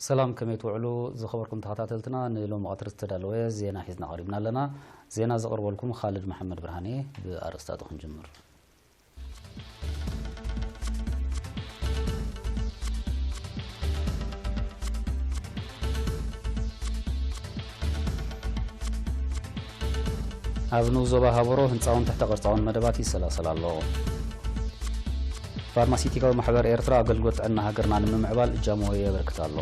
ሰላም፣ ከመይ ትውዕሉ ዝኸበርኩም ተኸታተልትና? ንሎሚ ቀትሪ ዝተዳለወ ዜና ሒዝና ቀሪብና ኣለና። ዜና ዘቕርበልኩም ኻልድ መሓመድ ብርሃን እየ። ብኣርእስታቱ ክንጅምር። ኣብ ንኡስ ዞባ ሃበሮ ህንፃውን ትሕተ ቅርፃውን መደባት ይሰላሰል ኣሎ። ፋርማሲቲካዊ ማሕበር ኤርትራ ኣገልግሎት ጥዕና ሃገርና ንምምዕባል እጃሙ የበርክት ኣሎ።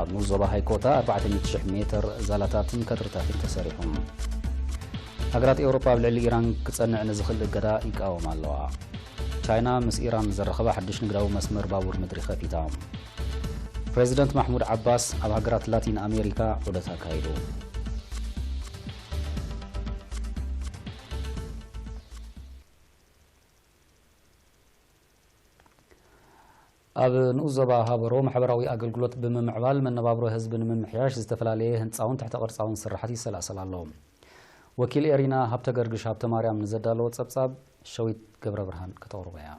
ኣብ ንኡስ ዞባ ሃይኮታ ኣርባዕተ ሚእቲ ሽሕ ሜትር ዛላታትን ከትርታትን ተሰሪሑ። ሃገራት ኤውሮጳ ኣብ ልዕሊ ኢራን ክጸንዕ ንዝኽእል እገዳ ይቃወማ ኣለዋ። ቻይና ምስ ኢራን ዘራኸባ ሓድሽ ንግዳዊ መስመር ባቡር ምድሪ ከፊታ። ፕሬዚደንት ማሕሙድ ዓባስ ኣብ ሃገራት ላቲን ኣሜሪካ ዑደት ኣካይዱ። ኣብ ንኡስ ዞባ ሃበሮ ማሕበራዊ ኣገልግሎት ብምምዕባል መነባብሮ ህዝቢ ንምምሕያሽ ዝተፈላለየ ህንፃውን ትሕተ ቅርፃውን ስራሓት ይሰላሰል ኣሎ። ወኪል ኤሪና ሃብተ ገርግሽ ሃብተ ማርያም ንዘዳለዎ ጸብጻብ ሸዊት ገብረ ብርሃን ከተቕርቦ እያ።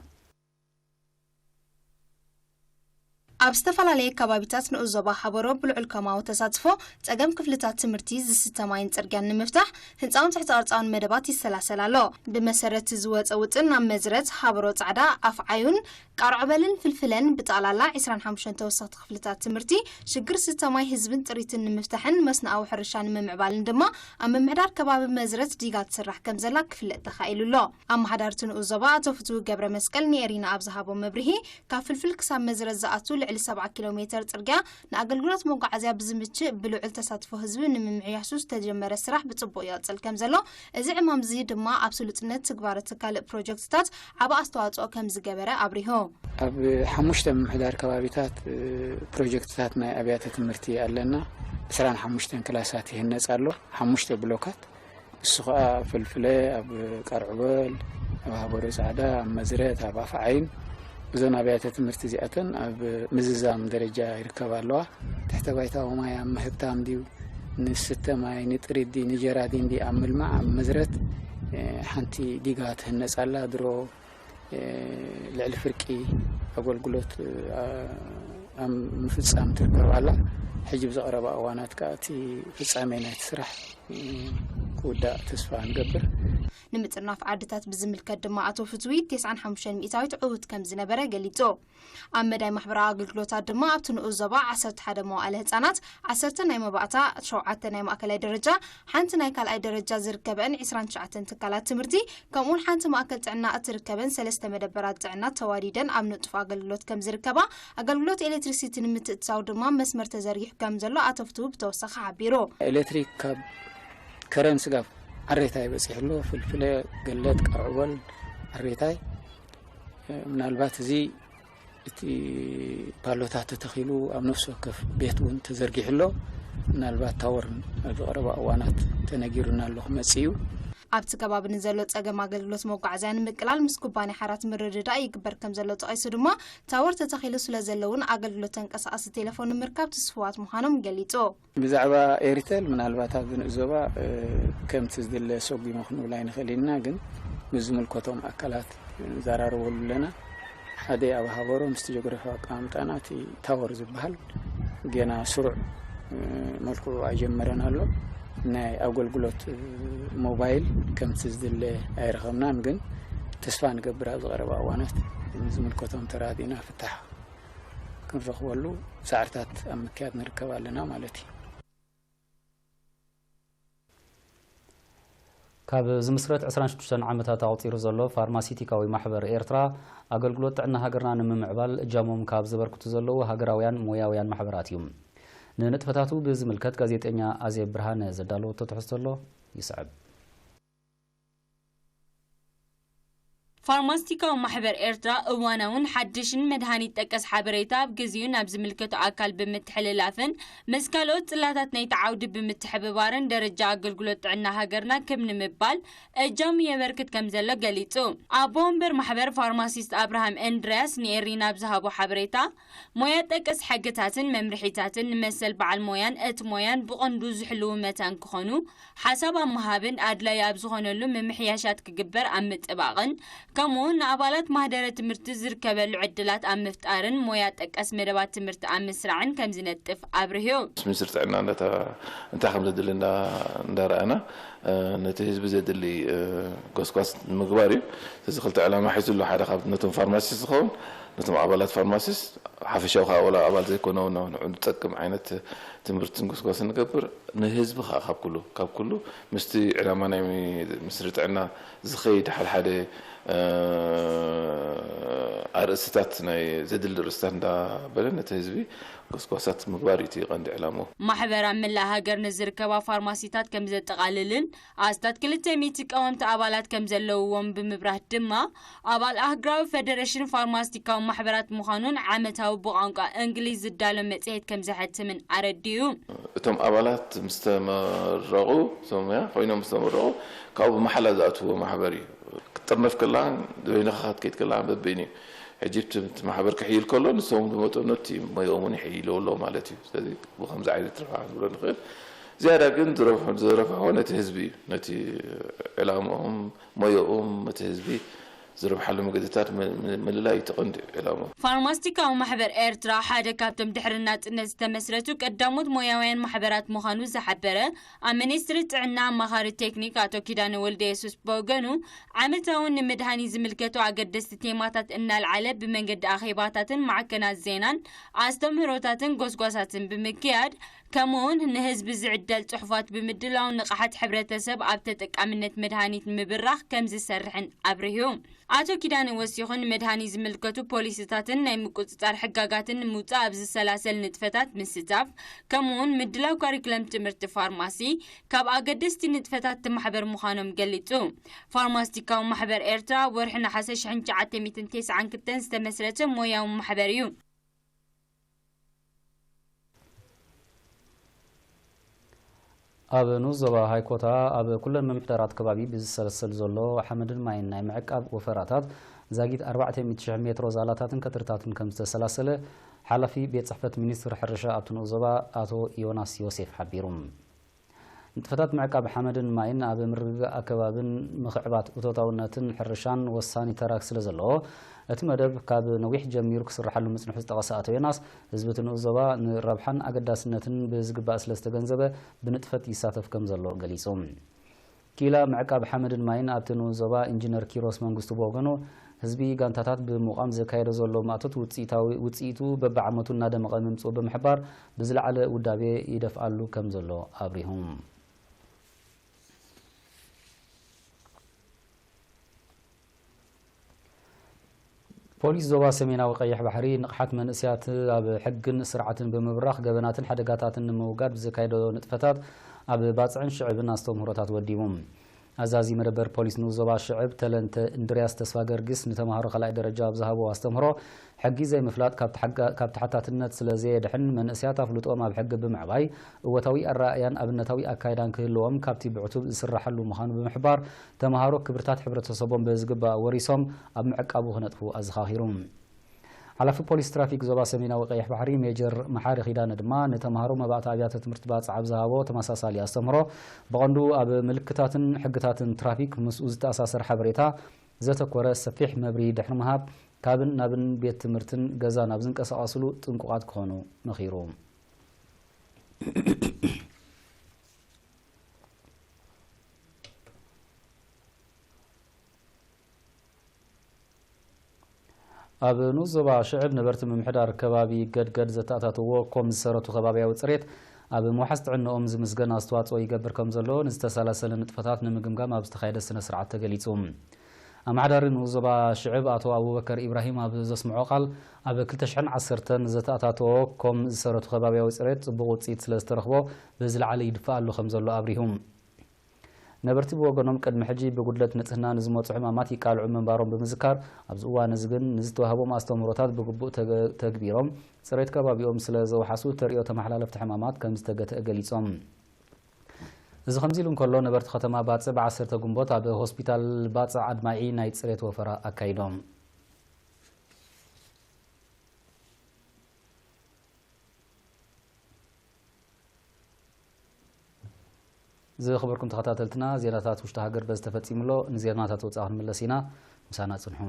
ኣብ ዝተፈላለየ ከባቢታት ንኡስ ዞባ ሃበሮ ብልዑል ከማዊ ተሳትፎ ጸገም ክፍልታት ትምህርቲ፣ ዝስተ ማይን ጽርግያን ንምፍታሕ ህንጻውን ትሕተ ቅርጻውን መደባት ይሰላሰል ኣሎ። ብመሰረት ዝወጸ ውጥን ናብ መዝረት፣ ሃበሮ ጻዕዳ፣ ኣፍዓዩን ቃርዕበልን ፍልፍለን ብጠቕላላ ዕስራን ሓሙሽተን ተወሰኽቲ ክፍልታት ትምህርቲ፣ ሽግር ዝስተ ማይ ህዝብን ጥሪትን ንምፍታሕን መስኖኣዊ ሕርሻ ንምምዕባልን ድማ ኣብ ምምሕዳር ከባቢ መዝረት ዲጋ ትስራሕ ከም ዘላ ክፍለጥ ተኻኢሉ ኣሎ። ኣመሓዳርቲ ንኡስ ዞባ ኣቶ ፍትዊ ገብረ መስቀል ንኤሪና ኣብ ዝሃቦ መብርሂ፣ ካብ ፍልፍል ክሳብ መዝረት ዝኣቱ ልዕሊ ሰብዓ ኪሎ ሜተር ጽርግያ ንኣገልግሎት መጓዓዝያ ብዝምችእ ብልዑል ተሳትፎ ህዝቢ ንምምሕያሹ ዝተጀመረ ስራሕ ብጽቡቕ ይቕጽል ከም ዘሎ፣ እዚ ዕማም እዚ ድማ ኣብ ስሉጥነት ትግባረ ትካል ፕሮጀክትታት ዓቢ ኣስተዋጽኦ ከም ዝገበረ ኣብሪሁ። ኣብ ሓሙሽተ ምምሕዳር ከባቢታት፣ እ፣ ፕሮጀክትታት ናይ ኣብያተ ትምህርቲ ኣለና። ዕስራን ሓሙሽተን ክላሳት ይህነጽ ኣሎ። ሓሙሽተ ብሎካት። እሱ ኸኣ ፍልፍለ፣ ኣብ ቀርዕበል፣ ኣብ ሃበሮ ጻዕዳ፣ ኣብ መዝረት፣ ኣብ ኣፍዓይን፣ እዞን ኣብያተ ትምህርቲ እዚኣተን ኣብ ምዝዛም ደረጃ ይርከባ ኣለዋ። ትሕተ ባይታዊ ማይ ኣብ ምህብታም ድዩ፣ ንስተ ማይ፣ ንጥሪት ድዩ፣ ንጀራዲን ድዩ ኣብ ምልማዕ፣ ኣብ መዝረት፣ እ፣ ሓንቲ ዲጋ ትህነጽ ኣላ። ድሮ፣ እ፣ ልዕሊ ፍርቂ ኣገልግሎት፣ እ፣ ኣብ ምፍጻም ትርከብ ኣላ። ሕጂ ብዝቐረባ እዋናት ከኣ እቲ ፍጻሜ ናይቲ ስራሕ፣ እ፣ ክውዳእ ተስፋ ንገብር። ንምጥርናፍ ዓድታት ብዝምልከት ድማ ኣቶ ፍትዊ ተስዓን ሓሙሽተን ሚእታዊት ዕዉት ከም ዝነበረ ገሊጹ። ኣብ መዳይ ማሕበራዊ ኣገልግሎታት ድማ ኣብቲ ንኡስ ዞባ ዓሰርተ ሓደ መዋእለ ህጻናት፣ ዓሰርተ ናይ መባእታ፣ ሸውዓተ ናይ ማእከላይ ደረጃ፣ ሓንቲ ናይ ካልኣይ ደረጃ ዝርከበን ዕስራን ትሽዓተን ትካላት ትምህርቲ፣ ከምኡውን ሓንቲ ማእከል ጥዕና እትርከበን ሰለስተ መደበራት ጥዕና ተዋዲደን ኣብ ንጡፍ ኣገልግሎት ከም ዝርከባ፣ ኣገልግሎት ኤሌክትሪሲቲ ንምትእትታው ድማ መስመር ተዘርጊሑ ከም ዘሎ ኣቶ ፍትዊ ብተወሳኺ ሓቢሩ። ኤሌክትሪክ ካብ ከረን ስጋብ ዓሬታይ በጺሑ ኣሎ። ፍልፍለ፣ ገለጥ፣ ቀርዕወል፣ ዓሬታይ፣ ምናልባት እዚ እቲ ፓሎታት ተተኺሉ ኣብ ነፍሲ ወከፍ ቤት እውን ተዘርጊሑ ኣሎ። ምናልባት ታወር ኣብ ዝቐረባ እዋናት ተነጊሩና ኣሎ ክመጽእ እዩ። ኣብቲ ከባቢ ንዘሎ ጸገም ኣገልግሎት መጓዓዝያ ንምቅላል ምስ ኩባንያ ሓራት ምርድዳእ ይግበር ከም ዘሎ ጠቒሱ ድማ፣ ታወር ተተኺሉ ስለ ዘለውን ኣገልግሎት ተንቀሳቓሲ ቴሌፎን ንምርካብ ትስፉዋት ምዃኖም ገሊጹ። ብዛዕባ ኤሪቴል ምናልባት ኣብዚ ንኡስ ዞባ፣ እ፣ ከምቲ ዝድለ ሰጒመ ክንብል ኣይንኽእል ኢና፣ ግን ምስ ዝምልከቶም ኣካላት ንዘራረበሉ ኣለና። ሓደ ኣብ ሃበሮ ምስቲ ጂኦግራፊያዊ ኣቀማምጣና እቲ ታወር ዝበሃል ገና ስሩዕ፣ እ፣ መልክዑ ኣይጀመረን ኣሎ። ናይ ኣገልግሎት፣ እ፣ ሞባይል ከምቲ ዝድለ ኣይረኸብናን፣ ግን ተስፋ ንገብር ኣብ ዝቐረባ እዋናት ምስ ዝምልከቶም ተራዲእና ፍታሕ ክንረኽበሉ ጻዕርታት ኣብ ምክያድ ንርከብ ኣለና ማለት እዩ። ካብ ዝምስረት ዕስራን ሽዱሽተን ዓመታት ኣቑጺሩ ዘሎ ፋርማሲቲካዊ ማሕበር ኤርትራ፣ ኣገልግሎት ጥዕና ሃገርና ንምምዕባል እጃሞም ካብ ዘበርክቱ ዘለዉ ሃገራውያን ሞያውያን ማሕበራት እዩ። ንንጥፈታቱ ብዝምልከት ጋዜጠኛ ኣዜብ ብርሃነ ዘዳለወቶ ትሕዝቶ ኣሎ፣ ይስዕብ። ፋርማስቲካዊ ማሕበር ኤርትራ እዋናውን ሓድሽን መድሃኒት ጠቀስ ሓበሬታ ኣብ ግዜኡ ናብ ዝምልከቶ ኣካል ብምትሕልላፍን ምስ ካልኦት ጽላታት ናይቲ ዓውዲ ብምትሕብባርን ደረጃ ኣገልግሎት ጥዕና ሃገርና ክብ ንምባል እጃሙ የበርክት ከም ዘሎ ገሊጹ። ኣቦ ወንበር ማሕበር ፋርማሲስት ኣብርሃም እንድርያስ ንኤሪና ኣብ ዝሃቦ ሓበሬታ፣ ሞያ ጠቀስ ሕግታትን መምርሒታትን ንመሰል በዓል ሞያን እቲ ሞያን ብቐንዱ ዝሕልዉ መታን ክኾኑ፣ ሓሳብ ኣብ ምሃብን ኣድላዪ ኣብ ዝኾነሉ ምምሕያሻት ክግበር ኣብ ምጥባቕን፣ ከምኡውን ንኣባላት ማህደረ ትምህርቲ ዝርከበሉ ዕድላት ኣብ ምፍጣርን ሞያ ጠቀስ መደባት ትምህርቲ ኣብ ምስራዕን ከም ዝነጥፍ ኣብርህዮ። ምስ ሚኒስትሪ ጥዕና እንዳታ እንታይ ከም ዘድሊ እንዳ- እንዳረኣና እ፣ ነቲ ህዝቢ ዘድሊ እ፣ ጎስጓስ ንምግባር እዩ። እዚ ክልተ ዕላማ ሒዙ ኣሎ። ሓደ ካብ ነቶም ፋርማሲስት ዝኸውን ነቶም ኣባላት ፋርማሲስት ሓፈሻዊ ከዓ ወላ ኣባል ዘይኮነ እውን ንዑ ዝጠቅም ዓይነት ትምህርትን ጎስጓስን ንገብር። ንህዝቢ ከዓ ካብ ኩሉ ካብ ኩሉ ምስቲ ዕላማ ናይ ሚኒስትሪ ጥዕና ዝኸይድ ሓደ ሓደ እ፣ ኣርእስታት ናይ ዘድሊ ርእስታት እንዳበለ ነቲ ህዝቢ ጎስጓሳት ምግባር እዩ እቲ ቀንዲ ዕላምኡ። ማሕበር ኣብ መላእ ሃገር ንዝርከባ ፋርማሲታት ከም ዘጠቓልልን ኣስታት ክልተ ሚእቲ ቀወምቲ ኣባላት ከም ዘለውዎም ብምብራህ ድማ ኣባል ኣህግራዊ ፈደረሽን ፋርማስቲካዊ ማሕበራት ምዃኑን ዓመታዊ ብቋንቋ እንግሊዝ ዝዳሎ መጽሔት ከም ዘሐትምን ኣረዲኡ። እቶም ኣባላት ምስ ተመረቑ እቶም ያ ኮይኖም ምስ ተመረቑ ካብኡ ብመሓላ ዝኣትዎ ማሕበር እዩ። ክትጥርነፍ ከላ በይንኻ ክትከይድ ከላ በበይኑ እዩ። ሕጂ እቲ ማሕበር ክሕይል ከሎ ንሶም ዝመጡ ነቲ ሞያኦም እውን ይሕይልዎ ኣለዎ ማለት እዩ። ስለዚ ብከምዚ ዓይነት ረብሓ ክንብሎ ንኽእል። ዝያዳ ግን ዝረብሑ ዝረብሕዎ ነቲ ህዝቢ እዩ። ነቲ ዕላምኦም ሞያኦም እቲ ህዝቢ ዝረብሓሉ መገድታት ምልላይ እዩ እቲ ቀንዲ ዕላምኡ። ፋርማስቲካዊ ማሕበር ኤርትራ ሓደ ካብቶም ድሕሪ ናጽነት ዝተመስረቱ ቀዳሞት ሞያውያን ማሕበራት ምዃኑ ዝሓበረ ኣብ ሚኒስትሪ ጥዕና ኣማኻሪ ቴክኒክ ኣቶ ኪዳነ ወልደየሱስ ብወገኑ ዓመታዊ ንመድሃኒት ዝምልከቱ ኣገደስቲ ቴማታት እናልዓለ ብመንገዲ ኣኼባታትን ማዕከናት ዜናን ኣስተምህሮታትን ጎስጓሳትን ብምክያድ ከምኡውን ንህዝቢ ዝዕደል ጽሑፋት ብምድላው ንቕሓት ሕብረተሰብ ኣብ ተጠቃምነት መድሃኒት ንምብራኽ ከም ዝሰርሕን ኣብርሁ። ኣቶ ኪዳነ ወሲኹ ንመድሃኒት ዝምልከቱ ፖሊሲታትን ናይ ምቁጽጻር ሕጋጋትን ንምውጻእ ኣብ ዝሰላሰል ንጥፈታት ምስታፍ ከምኡውን ምድላው ካሪክለም ትምህርቲ ፋርማሲ ካብ ኣገደስቲ ንጥፈታት እቲ ማሕበር ምዃኖም ገሊጹ። ፋርማስቲካዊ ማሕበር ኤርትራ ወርሒ ነሓሰ ሽሕን ትሽዓተ ሚእትን ተስዓን ክልተን ዝተመስረተ ሞያዊ ማሕበር እዩ። ኣብ ንኡስ ዞባ ሃይኮታ ኣብ ኩለን ምምሕዳራት ከባቢ ብዝሰለሰል ዘሎ ሓመድን ማይን ናይ ምዕቃብ ወፈራታት ዛጊት ኣርባዕተ ሚእቲ ሽሕ ሜትሮ ዛላታትን ከትርታትን ከም ዝተሰላሰለ ሓላፊ ቤት ጽሕፈት ሚኒስትሪ ሕርሻ ኣብቲ ንኡስ ዞባ ኣቶ ዮናስ ዮሴፍ ሓቢሩ። ንጥፈታት ምዕቃብ ሓመድን ማይን ኣብ ምርግጋእ ኣከባብን ምኽዕባት እቶታውነትን ሕርሻን ወሳኒ ተራ ስለ ዘለዎ እቲ መደብ ካብ ነዊሕ ጀሚሩ ክስርሓሉ ምጽንሑ ዝጠቐሰ ኣቶ ዮናስ ህዝቢ እቲ ንኡስ ዞባ ንረብሓን ኣገዳስነትን ብዝግባእ ስለ ዝተገንዘበ ብንጥፈት ይሳተፍ ከም ዘሎ ገሊጹ። ክኢላ ምዕቃብ ሓመድን ማይን ኣብቲ ንኡስ ዞባ ኢንጂነር ኪሮስ መንግስቱ ብወገኑ ህዝቢ ጋንታታት ብምቋም ዘካየዶ ዘሎ ማእቶት ውፅኢታዊ ውፅኢቱ በብዓመቱ እናደመቐ ምምፅኡ ብምሕባር ብዝለዓለ ውዳቤ ይደፍኣሉ ከም ዘሎ ኣብሪሁ። ፖሊስ ዞባ ሰሜናዊ ቀይሕ ባሕሪ ንቕሓት መንእስያት ኣብ ሕግን ስርዓትን ብምብራኽ ገበናትን ሓደጋታትን ንምውጋድ ብዘካየዶ ንጥፈታት ኣብ ባፅዕን ሽዕብን ኣስተምህሮታት ወዲቡ። ኣዛዚ መደበር ፖሊስ ንኡስ ዞባ ሽዕብ ተለንተ እንድርያስ ተስፋ ገርጊስ ንተምሃሮ ካልኣይ ደረጃ ኣብ ዝሃቦ ኣስተምህሮ ሕጊ ዘይምፍላጥ ካብ ተሓታትነት ስለ ዘየድሕን መንእስያት ኣፍልጦኦም ኣብ ሕጊ ብምዕባይ እወታዊ ኣረኣእያን ኣብነታዊ ኣካይዳን ክህልዎም ካብቲ ብዕቱብ ዝስራሓሉ ምዃኑ ብምሕባር ተምሃሮ ክብርታት ሕብረተሰቦም ብዝግባእ ወሪሶም ኣብ ምዕቃቡ ክነጥፉ ኣዘኻኺሩ። ሓላፊ ፖሊስ ትራፊክ ዞባ ሰሜናዊ ቀይሕ ባሕሪ ሜጀር መሓሪ ኪዳነ ድማ ንተምሃሮ መባእታ ኣብያተ ትምህርቲ ባፅዕ ኣብ ዝሃቦ ተመሳሳሊ ኣስተምህሮ ብቐንዱ ኣብ ምልክታትን ሕግታትን ትራፊክ ምስኡ ዝተኣሳሰር ሓበሬታ ዘተኮረ ሰፊሕ መብርሂ ድሕሪ ምሃብ ካብን ናብን ቤት ትምህርትን ገዛን ኣብ ዝንቀሳቐስሉ ጥንቁቓት ክኾኑ መኺሩ። ኣብ ንኡስ ዞባ ሽዕብ ነበርቲ ምምሕዳር ከባቢ ገድገድ ዘተኣታተዎ ኮም ዝሰረቱ ከባብያዊ ፅሬት ኣብ ምውሓስ ጥዕንኦም ዝምስገን ኣስተዋፅኦ ይገብር ከም ዘሎ ንዝተሰላሰለ ንጥፈታት ንምግምጋም ኣብ ዝተኻየደ ስነ ስርዓት ተገሊፁ። ኣመሓዳሪ ንኡስ ዞባ ሽዕብ ኣቶ ኣቡበከር ኢብራሂም ኣብ ዘስምዖ ቃል ኣብ ክልተ ሽሕን ዓሰርተን ዘተኣታተዎ ኮም ዝሰረቱ ከባብያዊ ፅሬት ፅቡቕ ውፅኢት ስለ ዝተረኽቦ ብዝለዓለ ይድፈኣሉ ከም ዘሎ ኣብሪሁ። ነበርቲ ብወገኖም ቅድሚ ሕጂ ብጉድለት ንጽህና ንዝመጹ ሕማማት ይቃልዑ ምንባሮም ብምዝካር ኣብዚ እዋን እዚ ግን ንዝተዋህቦም ኣስተምህሮታት ብግቡእ ተግቢሮም ጽሬት ከባቢኦም ስለ ዘውሓሱ ተርእዮ ተመሓላለፍቲ ሕማማት ከም ዝተገትአ ገሊጾም። እዚ ከምዚ ኢሉ እንከሎ ነበርቲ ከተማ ባጽዕ ብዓሰርተ ግንቦት ኣብ ሆስፒታል ባጽዕ ኣድማዒ ናይ ጽሬት ወፈራ ኣካይዶም። ዝኸበርኩም ተኸታተልትና፣ ዜናታት ውሽጢ ሃገር በዚ ተፈጺሙ ኣሎ። ንዜናታት ወጻኢ ክንምለስ ኢና። ምሳና ጽንሑ።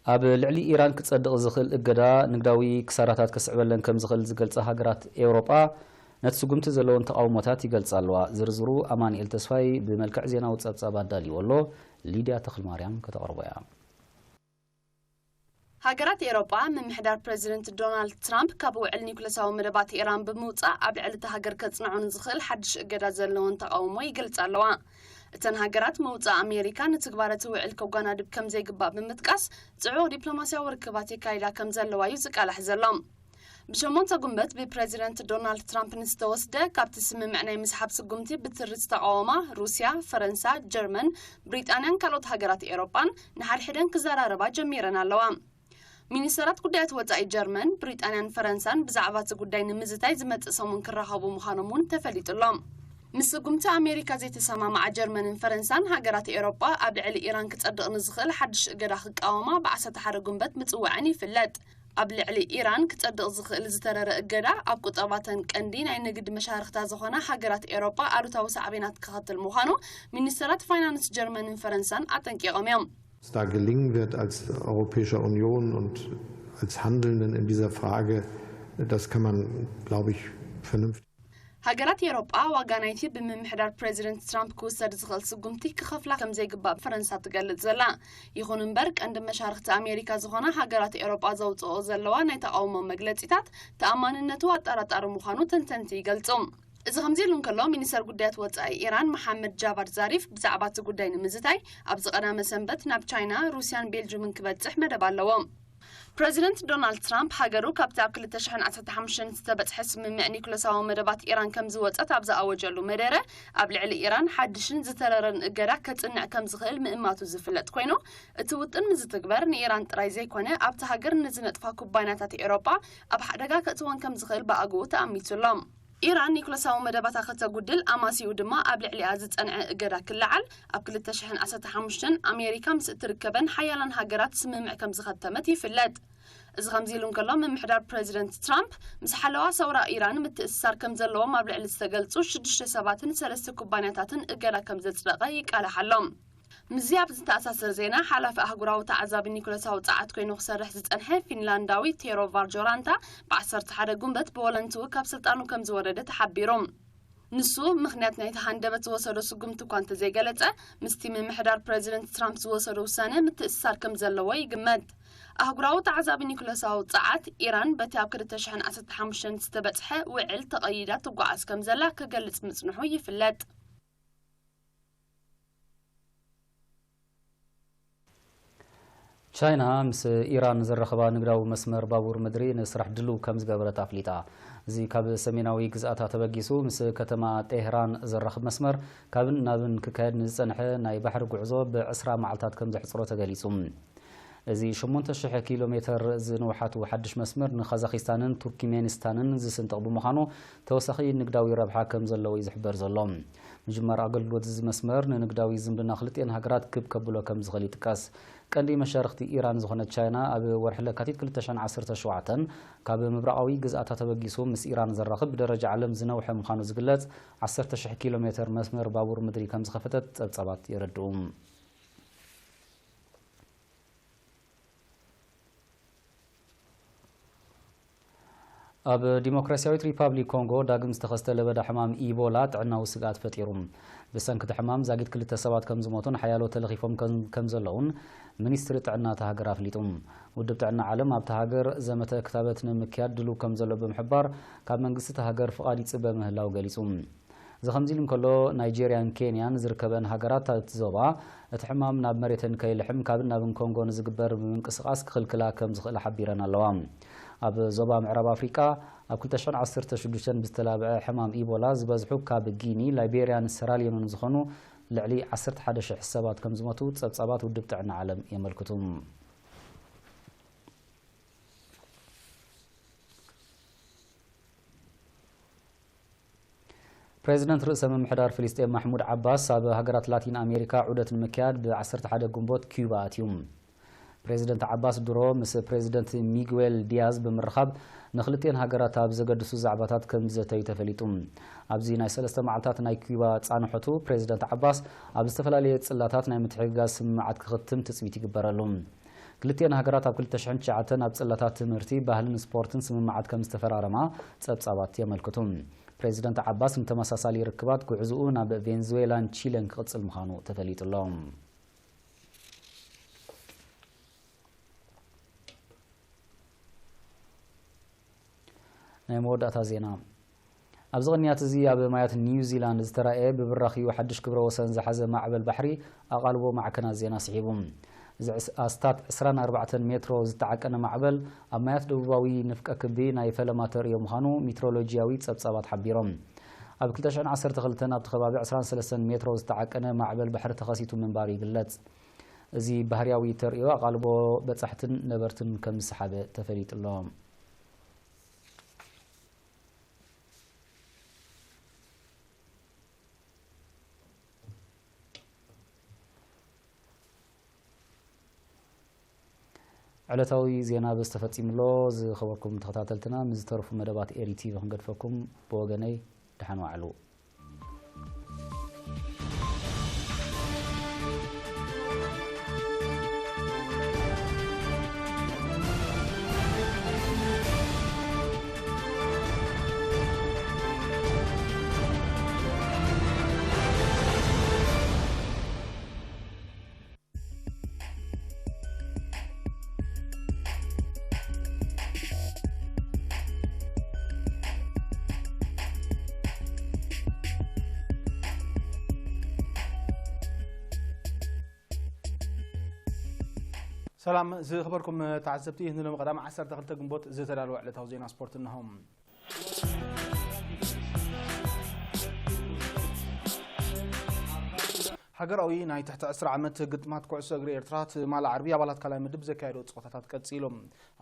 ኣብ ልዕሊ ኢራን ክጸድቕ ዝኽእል እገዳ ንግዳዊ ክሳራታት ከስዕበለን ከም ዝኽእል ዝገልጻ ሃገራት ኤውሮጳ፣ ነቲ ስጉምቲ ዘለወን ተቓውሞታት ይገልጻ ኣለዋ። ዝርዝሩ ኣማኑኤል ተስፋይ ብመልክዕ ዜናዊ ጸብጻብ ኣዳልይዎ ኣሎ። ሊድያ ተኽልማርያም ከተቕርቦ እያ። ሃገራት ኤውሮጳ፣ ምምሕዳር ፕረዚደንት ዶናልድ ትራምፕ ካብ ውዕል ኒውክለሳዊ መደባት ኢራን ብምውጻእ፣ ኣብ ልዕሊ እታ ሃገር ከጽንዖ ንዝኽእል ሓድሽ እገዳ ዘለወን ተቓውሞ ይገልጻ ኣለዋ። እተን ሃገራት፣ ምውጻእ ኣሜሪካ ንትግባረ እቲ ውዕል ከጓናድብ ከም ዘይግባእ ብምጥቃስ፣ ጽዑቕ ዲፕሎማስያዊ ርክባት የካይዳ ከም ዘለዋ እዩ ዝቃላሕ ዘሎ። ብሸሞንተ ጉንበት ብፕረዚደንት ዶናልድ ትራምፕ ንዝተወስደ ካብቲ ስምምዕ ናይ ምስሓብ ስጉምቲ ብትሪ ዝተቃወማ ሩስያ፣ ፈረንሳ፣ ጀርመን፣ ብሪጣንያን ካልኦት ሃገራት ኤውሮጳን ንሓድሕደን ክዘራረባ ጀሚረን ኣለዋ። ሚኒስተራት ጉዳያት ወጻኢ ጀርመን፣ ብሪጣንያን ፈረንሳን ብዛዕባ እቲ ጉዳይ ንምዝታይ ዝመጽእ ሰሙን ክራኸቡ ምዃኖም እውን ተፈሊጡ ኣሎ። ምስ ስጉምቲ ኣሜሪካ ዘይተሰማምዓ ጀርመንን ፈረንሳን፣ ሃገራት ኤውሮጳ ኣብ ልዕሊ ኢራን ክጸድቕ ንዝኽእል ሓድሽ እገዳ ክቃወማ ብዓሰርተ ሓደ ጉንበት ምጽወዐን ይፍለጥ። ኣብ ልዕሊ ኢራን ክጸድቕ ዝኽእል ዝተረረ እገዳ፣ ኣብ ቁጠባተን ቀንዲ ናይ ንግድ መሻርኽታ ዝኾና ሃገራት ኤውሮጳ ኣሉታዊ ሳዕቤናት ከኸትል ምዃኑ ሚኒስተራት ፋይናንስ ጀርመንን ፈረንሳን ኣጠንቂቖም እዮም። Es da gelingen wird als Europäischer Union und als Handelnden in dieser Frage, das kann man, glaube ich, vernünftig. ሃገራት ኤውሮጳ ዋጋ ናይቲ ብምምሕዳር ፕረዚደንት ትራምፕ ክውሰድ ዝኽእል ስጉምቲ ክኸፍላ ከም ዘይግባእ ፈረንሳ ትገልጽ ዘላ። ይኹን እምበር፣ ቀንዲ መሻርኽቲ ኣሜሪካ ዝኾና ሃገራት ኤውሮጳ ዘውጽኦ ዘለዋ ናይ ተቓውሞ መግለጺታት ተኣማንነቱ ኣጠራጣሪ ምዃኑ ተንተንቲ ይገልጹ። እዚ ከምዚ ኢሉ እንከሎ፣ ሚኒስተር ጉዳያት ወጻኢ ኢራን መሓመድ ጃቫድ ዛሪፍ ብዛዕባ እቲ ጉዳይ ንምዝታይ ኣብዚ ቀዳመ ሰንበት ናብ ቻይና፣ ሩስያን ቤልጁምን ክበጽሕ መደብ ኣለዎ። ፕረዚደንት ዶናልድ ትራምፕ ሃገሩ ካብቲ ኣብ ክልተ ሽሕን ዓሰርተ ሓሙሽተን ዝተበጽሐ ስምምዕ ኒኩለሳዊ መደባት ኢራን ከም ዝወጸት ኣብ ዝኣወጀሉ መደረ፣ ኣብ ልዕሊ ኢራን ሓድሽን ዝተረረን እገዳ ከጽንዕ ከም ዝኽእል ምእማቱ ዝፍለጥ ኮይኑ፣ እቲ ውጥን ምዝትግበር ንኢራን ጥራይ ዘይኮነ፣ ኣብቲ ሃገር ንዝነጥፋ ኩባንያታት ኤውሮጳ ኣብ ሓደጋ ከእትወን ከም ዝኽእል ብኣግኡ ተኣሚቱ ኣሎ። ኢራን ኒኩለሳዊ መደባታ ከተጉድል ኣማሲኡ ድማ ኣብ ልዕሊኣ ዝጸንዐ እገዳ ክለዓል ኣብ ክልተ ሽሕን ዓሰርተ ሓሙሽተን ኣሜሪካ ምስ እትርከበን ሓያላን ሃገራት ስምምዕ ከም ዝኸተመት ይፍለጥ። እዚ ከምዚ ኢሉ እንከሎ፣ ምምሕዳር ፕረዚደንት ትራምፕ ምስ ሓለዋ ሰውራ ኢራን ምትእስሳር ከም ዘለዎም ኣብ ልዕሊ ዝተገልጹ ሽዱሽተ ሰባትን ሰለስተ ኩባንያታትን እገዳ ከም ዘጽደቐ ይቃላሕ ኣሎ። ምስዚ ኣብ ዝተኣሳሰር ዜና፣ ሓላፊ ኣህጉራዊ ተዓዛቢ ኒኩለሳዊ ጸዓት ኮይኑ ክሰርሕ ዝጸንሐ ፊንላንዳዊ ቴሮ ቫርጆራንታ ብ ዓሰርተ ሓደ ጉንበት ብወለንትኡ ካብ ስልጣኑ ከም ዝወረደ ተሓቢሩ። ንሱ፣ ምኽንያት ናይቲ ሃንደበት ዝወሰዶ ስጉምቲ እኳ እንተዘይገለጸ፣ ምስቲ ምምሕዳር ፕረዚደንት ትራምፕ ዝወሰዶ ውሳነ ምትእስሳር ከም ዘለዎ ይግመት። ኣህጉራዊ ተዓዛቢ ኒኩለሳዊ ጸዓት፣ ኢራን በቲ ኣብ ክልተ ሽሕን ዓሰርተ ሓሙሽተን ዝተበጽሐ ውዕል ተቐይዳ ትጓዓዝ ከም ዘላ ክገልጽ ምጽንሑ ይፍለጥ። ቻይና ምስ ኢራን ዘራኽባ ንግዳዊ መስመር ባቡር ምድሪ ንስራሕ ድልው ከም ዝገበረት ኣፍሊጣ። እዚ ካብ ሰሜናዊ ግዝኣታ ተበጊሱ ምስ ከተማ ጤህራን ዘራኽብ መስመር ካብን ናብን ክካየድ ንዝጸንሐ ናይ ባሕሪ ጉዕዞ ብዕስራ መዓልታት ከም ዘሕጽሮ ተገሊጹ። እዚ ሸሞንተ ሽሕ ኪሎ ሜተር ዝንውሓቱ ሓድሽ መስመር ንካዛኺስታንን ቱርክሜኒስታንን ዝስንጥቕ ብምዃኑ ተወሳኺ ንግዳዊ ረብሓ ከም ዘለዎ እዩ ዝሕበር ዘሎ። ምጅማር ኣገልግሎት እዚ መስመር ንንግዳዊ ዝምድና ክልቲኤን ሃገራት ክብ ከብሎ ከም ዝኽእል ይጥቀስ። ቀንዲ መሻርኽቲ ኢራን ዝኾነት ቻይና ኣብ ወርሒ ለካቲት ክልተ ሽሕን ዓሰርተ ሸውዓተን ካብ ምብራቓዊ ግዝኣታ ተበጊሱ ምስ ኢራን ዘራኽብ ብደረጃ ዓለም ዝነውሐ ምዃኑ ዝግለጽ ዓሰርተ ሽሕ ኪሎ ሜተር መስመር ባቡር ምድሪ ከም ዝኸፈተት ጸብጻባት የረድኡ። ኣብ ዲሞክራሲያዊት ሪፓብሊክ ኮንጎ ዳግም ዝተኸስተ ለበዳ ሕማም ኢቦላ ጥዕናዊ ስግኣት ፈጢሩ። ብሰንኪ እቲ ሕማም ዛጊት ክልተ ሰባት ከም ዝሞቱን ሓያሎ ተለኺፎም ከም ዘለዉን ሚኒስትሪ ጥዕና እታ ሃገር ኣፍሊጡ። ውድብ ጥዕና ዓለም ኣብታ ሃገር ዘመተ ክታበት ንምክያድ ድሉው ከም ዘሎ ብምሕባር፣ ካብ መንግስቲ እታ ሃገር ፍቓድ ይጽበ ምህላው ገሊጹ። እዚ ከምዚ ኢሉ እንከሎ፣ ናይጄርያን ኬንያን ዝርከበን ሃገራት እቲ ዞባ እቲ ሕማም ናብ መሬተን ከይልሕም ካብን ናብን ኮንጎ ንዝግበር ምንቅስቓስ ክኽልክላ ከም ዝኽእላ ሓቢረን ኣለዋ። ኣብ ዞባ ምዕራብ ኣፍሪቃ ኣብ ክልተ ሽሕን ዓሰርተ ሽዱሽተን ብዝተላብዐ ሕማም ኢቦላ ዝበዝሑ ካብ ጊኒ፣ ላይቤርያን ሰራልዮንን ዝኾኑ ልዕሊ ዓሰርተ ሓደ ሽሕ ሰባት ከም ዝሞቱ ጸብጻባት ውድብ ጥዕና ዓለም የመልክቱ። ፕሬዚደንት ርእሰ ምምሕዳር ፍልስጤም ማሕሙድ ዓባስ ኣብ ሃገራት ላቲን ኣሜሪካ ዑደት ንምክያድ ብ ዓሰርተ ሓደ ግንቦት ኪዩባ ኣትዩ። ፕሬዚደንት ዓባስ ድሮ ምስ ፕሬዚደንት ሚጉዌል ዲያዝ ብምርኻብ ንክልቲኤን ሃገራት ኣብ ዘገድሱ ዛዕባታት ከም ዝዘተዩ ተፈሊጡ። ኣብዚ ናይ ሰለስተ መዓልታት ናይ ኪዩባ ጻንሖቱ ፕሬዚደንት ዓባስ ኣብ ዝተፈላለየ ጽላታት ናይ ምትሕግጋዝ ስምምዓት ክኽትም ትጽቢት ይግበረሉ። ክልቲኤን ሃገራት ኣብ ክልተ ሽሕን ትሽዓተን ኣብ ጽላታት ትምህርቲ፣ ባህልን ስፖርትን ስምምዓት ከም ዝተፈራረማ ጸብጻባት የመልክቱ። ፕሬዚደንት ዓባስ ንተመሳሳሊ ርክባት ጉዕዝኡ ናብ ቬንዙዌላን ቺለን ክቕጽል ምዃኑ ተፈሊጡ ኣሎ። ናይ መወዳእታ ዜና። ኣብዚ ቅንያት እዚ ኣብ ማያት ኒውዚላንድ ዝተራእየ ብብራኽዩ ሓድሽ ክብረ ወሰን ዝሓዘ ማዕበል ባሕሪ ኣቓልቦ ማዕከናት ዜና ስሒቡ። እዚ ዕስ-፣ ኣስታት ዕስራን ኣርባዕተን ሜትሮ ዝተዓቀነ ማዕበል ኣብ ማያት ደቡባዊ ንፍቀ ክቢ ናይ ፈለማ ተርእዮ ምዃኑ ሜትሮሎጂያዊ ጸብጻባት ሓቢሮም። ኣብ ክልተ ሽሕን ዓሰርተ ክልተን ኣብቲ ከባቢ ዕስራን ሰለስተን ሜትሮ ዝተዓቀነ ማዕበል ባሕሪ ተኸሲቱ ምንባሩ ይግለጽ። እዚ ባህርያዊ ተርእዮ ኣቓልቦ በጻሕትን ነበርትን ከም ዝሰሓበ ተፈሊጡ ኣሎ። ዕለታዊ ዜና በዚ ተፈጺሙ ኣሎ። ዝኸበርኩም ተኸታተልትና፣ ምስ ዝተረፉ መደባት ኤሪ ቲቪ ክንገድፈኩም። ብወገነይ፣ ደሓን ዋዕሉ። ሰላም ዝኸበርኩም ተዓዘብቲ፣ ንሎሚ ቀዳም ዓሰርተ ክልተ ግንቦት ዝተዳለወ ዕለታዊ ዜና ስፖርት እነሆ። ሃገራዊ ናይ ትሕቲ ዕስራ ዓመት ግጥማት ኩዕሶ እግሪ ኤርትራ ትማሊ ዓርቢ ኣባላት ካልኣይ ምድብ ዘካየዶ ጸወታታት ቀጺሉ።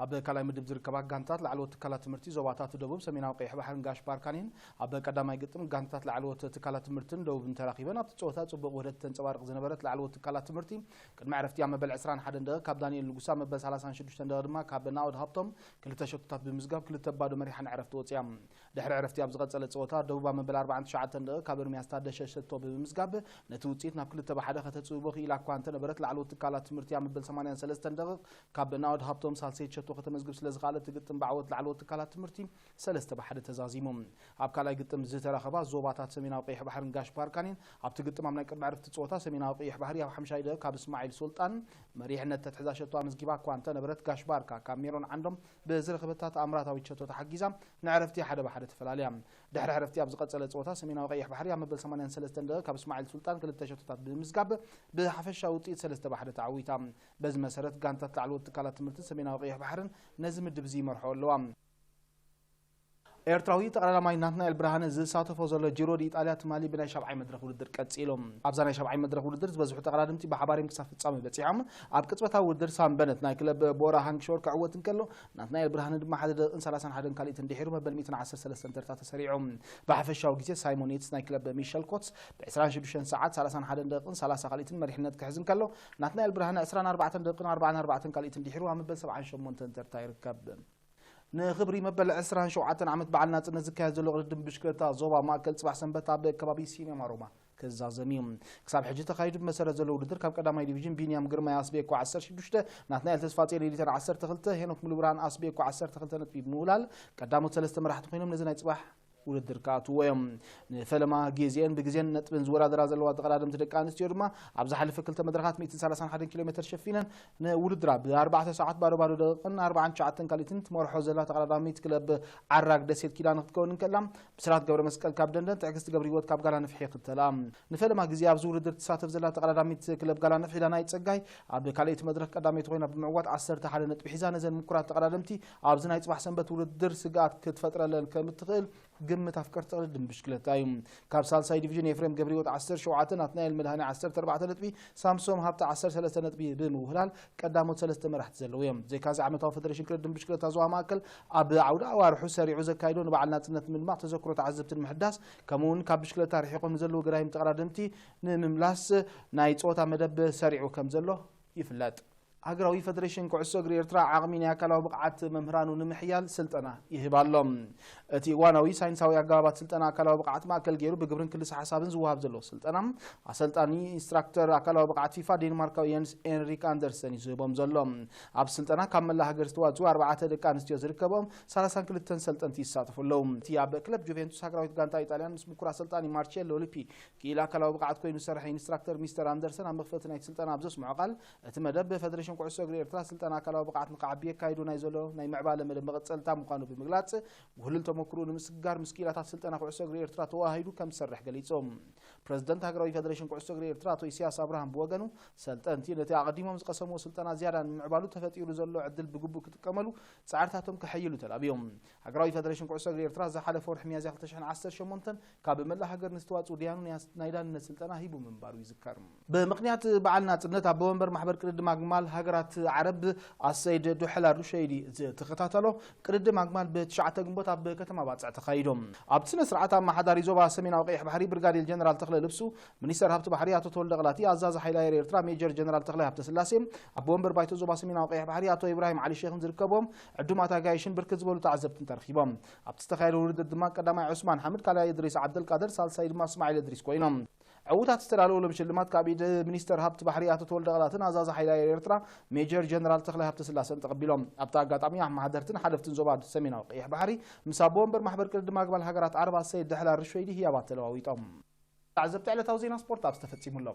ኣብ ካልኣይ ምድብ ዝርከባ ጋንታት ላዕለዎት ትካላት ትምህርቲ ዞባታት ደቡብ፣ ሰሜናዊ ቀይሕ ባሕርን ጋሽ ባርካን እየን። ኣብ ቀዳማይ ግጥም ጋንታት ላዕለዎት ትካላት ትምህርትን ደቡብን ተራኺበን። ኣብቲ ጸወታ ጽቡቕ ውህደት ተንጸባርቕ ዝነበረት ላዕለዎት ትካላት ትምህርቲ ቅድሚ ዕረፍቲ ኣብ መበል ዕስራን ሓደን ደቂቕ ካብ ዳንኤል ንጉሳ፣ መበል ሰላሳን ሽዱሽተን ደቂቕ ድማ ካብ ናኦድ ሃብቶም ክልተ ሸቶታት ብምዝጋብ ክልተ ባዶ መሪሓ ንዕረፍቲ ወጺኣ። ድሕሪ ዕረፍቲ ኣብ ዝቐጸለ ጸወታ ደቡብ ኣብ መበል ኣርባዓን ትሽዓተን ደቂቕ ካብ ኤርምያስ ታደሰ ሸቶ ብምምዝጋብ ነቲ ውጽኢት ናብ ክልተ ብሓደ ከተጽብቦ ክኢላ እኳ እንተነበረት፣ ላዕለዎት ትካላት ትምህርቲ ኣብ መበል ሰማንያን ሰለስተን ደቂቕ ካብ ናኦድ ሃብቶም ሳልሰይቲ ሸቶ ከተመዝግብ ስለ ዝኸኣለት፣ እቲ ግጥም ብዓወት ላዕለዎት ትካላት ትምህርቲ ሰለስተ ብሓደ ተዛዚሙ። ኣብ ካልኣይ ግጥም ዝተራኸባ ዞባታት ሰሜናዊ ቀይሕ ባሕርን ጋሽ ባርካን እየን። ኣብቲ ግጥም ኣብ ናይ ቅድሚ ዕረፍቲ ጸወታ ሰሜናዊ ቀይሕ ባሕሪ ኣብ ሓምሻይ ደቂቕ ካብ እስማዒል ሱልጣን መሪሕነት ተትሕዛ ሸቶ ኣመዝጊባ እኳ እንተነበረት፣ ጋሽ ባርካ ካብ ሜሮን ዓንዶም ብዝረኸበታ ተኣምራታዊት ሸቶ ተሓጊዛ ንዕረፍቲ ሓደ ብሓደ ተፈላልያ። ድሕሪ ዕረፍቲ ኣብ ዝቐጸለ ጸወታ ሰሜናዊ ቀይሕ ባሕሪ ኣብ መበል ሰማንያን ሰለስተን ደቂቕ ካብ እስማዒል ሱልጣን ክልተ ሸቶታት ብምምዝጋብ ብሓፈሻዊ ውጽኢት ሰለስተ ብሓደ ተዓዊታ። በዚ መሰረት ጋንታት ላዕለዎት ትካላት ትምህርትን ሰሜናዊ ቀይሕ ባሕርን ነዚ ምድብ እዚ ይመርሖ ኣለዋ። ኤርትራዊ ተቐዳዳማይ ናትናኤል ብርሃነ ዝሳተፎ ዘሎ ጂሮ ዲ ኢጣልያ ትማሊ ብናይ ሻብዓይ መድረኽ ውድድር ቀጺሉ። ኣብዛ ናይ ሻብዓይ መድረኽ ውድድር ዝበዝሑ ተቐዳደምቲ ብሓባር እዮም ክሳብ ፍጻመ በጺሖም። ኣብ ቅጽበታዊ ውድድር ሳም በነት ናይ ክለብ ቦራ ሃንግሾር ክዕወት እንከሎ፣ ናትናኤል ብርሃነ ድማ ሓደ ደቂቕን ሰላሳን ሓደን ካልኢትን ድሒሩ መበል ሚእትን ዓሰርተ ሰለስተን ተርታ ተሰሪዑ። ብሓፈሻዊ ግዜ ሳይሞን የትስ ናይ ክለብ ሚሸል ኮትስ ብ ዕስራን ሽዱሽተን ሰዓት ሰላሳን ሓደን ደቂቕን ሰላሳ ካልኢትን መሪሕነት ክሕዝ እንከሎ፣ ናትናኤል ብርሃነ ዕስራን ኣርባዕተን ደቂቕን ኣርባዓን ኣርባዕተን ካልኢትን ድሒሩ ኣብ መበል ሰብዓን ሸሞንተን ተርታ ይርከብ። ንኽብሪ መበል ዕስራን ሸውዓተን ዓመት በዓል ናጽነት ዝካየድ ዘሎ ቅድድም ብሽክለታ ዞባ ማእከል ጽባሕ ሰንበት ኣብ ከባቢ ሲኔማ ሮማ ክዛዘም እዩ። ክሳብ ሕጂ ተኻይዱ ብመሰረት ዘሎ ውድድር ካብ ቀዳማይ ዲቪዥን ቢንያም ግርማይ ኣስቤኮ ዓሰርተ ሽዱሽተ፣ ናትናኤል ተስፋጽዮን ኤዲተር ዓሰርተ ክልተ፣ ሄኖክ ሙሉብርሃን ኣስቤኮ ዓሰርተ ክልተ ነጥቢ ብምውላል ቀዳሞት ሰለስተ መራሕቲ ኮይኖም ነዚ ናይ ጽባሕ ውድድር ክኣትውዎ እዮም። ንፈለማ ግዜን ብግዜን ነጥብን ዝወዳደራ ዘለዋ ተቐዳደምቲ ደቂ ኣንስትዮ ድማ ኣብ ዝሓለፈ ክልተ መድረኻት ሚእትን ሰላሳን ሓደን ኪሎ ሜትር ሸፊነን ንውድድራ ብኣርባዕተ ሰዓት ባዶ ባዶ ደቂቕን ኣርባዓን ትሽዓተን ካልኢትን ትመርሖ ዘላ ተቐዳዳሚት ክለብ ዓራግ ደሴት ኪዳነ ክትከውን እንከላ፣ ብስራት ገብረ መስቀል ካብ ደንደን፣ ትዕግስቲ ገብረ ህይወት ካብ ጋላ ነፍሒ ይኽተላ። ንፈለማ ግዜ ኣብዚ ውድድር ትሳተፍ ዘላ ተቐዳዳሚት ክለብ ጋላ ነፍሒ ዳናይት ጸጋይ ኣብ ካልኣይቲ መድረኽ ቀዳመይቲ ኮይና ብምዕዋት ዓሰርተ ሓደ ነጥቢ ሒዛ ነዘን ምኩራት ተቐዳደምቲ ኣብዚ ናይ ጽባሕ ሰንበት ውድድር ስግኣት ክትፈጥረለን ከም እትኽእል ግምት ኣፍቀርቲ ቅድድም ብሽክለታ እዩ። ካብ ሳልሳይ ዲቪዥን ኤፍሬም ገብረህይወት ዓሰርተ ሸውዓተ፣ ናትናኤል መድሃኔ ዓሰርተ ኣርባዕተ ነጥቢ፣ ሳምሶም ሃብተ ዓሰርተ ሰለስተ ነጥቢ ብምውህላል ቀዳሞት ሰለስተ መራሕቲ ዘለዉ እዮም። ዘይካዚ ዓመታዊ ፈደሬሽን ቅድድም ብሽክለታ ዞባ ማእከል ኣብ ዓውደ ኣዋርሑ ሰሪዑ ዘካይዶ ንበዓል ናጽነት ምድማቕ፣ ተዘክሮ ተዓዘብቲ ንምሕዳስ፣ ከምኡ እውን ካብ ብሽክለታ ርሒቖም ንዘለዉ ገዳይም ተቐዳደምቲ ንምምላስ ናይ ጸወታ መደብ ሰሪዑ ከም ዘሎ ይፍለጥ። ሃገራዊ ፈደሬሽን ኩዕሶ እግሪ ኤርትራ ዓቕሚ ናይ ኣካላዊ ብቕዓት መምህራኑ ንምሕያል ስልጠና ይህብ ኣሎ። እቲ እዋናዊ ሳይንሳዊ ኣገባባት ስልጠና ኣካላዊ ብቕዓት ማእከል ገይሩ ብግብርን ክልሰ ሓሳብን ዝወሃብ ዘሎ ስልጠና፣ ኣሰልጣኒ ኢንስትራክተር ኣካላዊ ብቕዓት ፊፋ ዴንማርካዊ የንስ ኤንሪክ ኣንደርሰን እዩ ዝህቦም ዘሎ። ኣብ ስልጠና ካብ መላእ ሃገር ዝተዋፅኡ ኣርባዕተ ደቂ ኣንስትዮ ዝርከቦም ሰላሳን ክልተን ሰልጠንቲ ይሳተፉ ኣለዉ። እቲ ኣብ ክለብ ጁቬንቱስ ሃገራዊት ጋንታ ኢጣልያን ምስ ምኩር ኣሰልጣኒ ማርቼሎ ሊፒ ክኢላ ኣካላዊ ብቕዓት ኮይኑ ዝሰርሐ ኢንስትራክተር ሚስተር ኣንደርሰን ኣብ መኽፈቲ ናይቲ ስልጠና ኣብ ዘስምዖ ቃል፣ እቲ መደብ ብፈደሬሽን ኩዕሶ እግሪ ኤርትራ ስልጠና ኣካላዊ ብቕዓት ንክዓቢ የካይዶ ናይ ዘሎ ናይ ምዕባለ መደብ መቐጸልታ ምዃኑ ብምግላጽ፣ ውህሉል ተመክሮኡ ንምስግጋር ምስ ክኢላታት ስልጠና ኩዕሶ እግሪ ኤርትራ ተወሃሂዱ ከም ዝሰርሕ ገሊጹ። ፕረዚደንት ሃገራዊ ፈደሬሽን ኩዕሶ እግሪ ኤርትራ ኣቶ ኢሳያስ ኣብርሃም ብወገኑ፣ ሰልጠንቲ ነቲ ኣቐዲሞም ዝቐሰምዎ ስልጠና ዝያዳ ንምዕባሉ ተፈጢሩ ዘሎ ዕድል ብግቡእ ክጥቀመሉ ጻዕርታቶም ከሐይሉ ተላብዮም። ሃገራዊ ፈደሬሽን ኩዕሶ እግሪ ኤርትራ ዝሓለፈ ወርሒ ሚያዝያ ክልተ ሽሕን ዓሰርተ ሸሞንተን ካብ መላእ ሃገር ንዝተዋጽኡ ደያኑ ናይ ናይ ዳንነት ስልጠና ሂቡ ምንባሩ ይዝከር። ብምኽንያት በዓል ናጽነት ኣቦ ወንበር ማሕበር ቅድድም ኣግማል ሃገራት ዓረብ ኣሰይድ ዱሐል ኣልሩሸይዲ ዝተኸታተሎ ቅድድም ኣግማል ብትሽዓተ ግንቦት ኣብ ከተማ ባጽዕ ተኻይዱ። ኣብቲ ስነ ስርዓት ኣመሓዳሪ ዞባ ሰሜናዊ ቀይሕ ባሕሪ ብርጋዴር ጀነራል ተኽለ ልብሱ፣ ሚኒስተር ሃብቲ ባሕሪ ኣቶ ተወልደ ቅላቲ፣ ኣዛዚ ሓይሊ ኣየር ኤርትራ ሜጀር ጀነራል ተኽላይ ሃብተስላሴ፣ ኣቦ ወንበር ባይቶ ዞባ ሰሜናዊ ቀይሕ ባሕሪ ኣቶ ኢብራሂም ዓሊ ሼኽን ዝርከቦም ዕዱማት ኣጋይሽን ብርክት ዝበሉ ተዓዘብትን ተረኺቦም። ኣብቲ ዝተኻየደ ውድድር ድማ ቀዳማይ ዑስማን ሓምድ፣ ካልኣይ እድሪስ ዓብደልቃድር፣ ሳልሳይ ድማ እስማዒል እድሪስ ኮይኖም። ዕዉታት ዝተዳለወሎም ሽልማት ካብ ኢድ ሚኒስተር ሃብቲ ባሕሪ ኣቶ ተወልደ ቅላትን ኣዛዚ ሓይሊ ኣየር ኤርትራ ሜጀር ጀነራል ተኽላይ ሃብተስላሰን ተቐቢሎም። ኣብቲ ኣጋጣሚ ኣመሓደርትን ሓለፍትን ዞባ ሰሜናዊ ቀይሕ ባሕሪ ምስ ኣቦ ወንበር ማሕበር ቅድድም ኣግማል ሃገራት ዓረብ ኣሰይድ ዱሐል ኣልሩሸይዲ ህያባት ተለዋዊጦም። ተዓዘብቲ ዕለታዊ ዜና ስፖርት ኣብዚ ተፈጺሙ ኣሎ።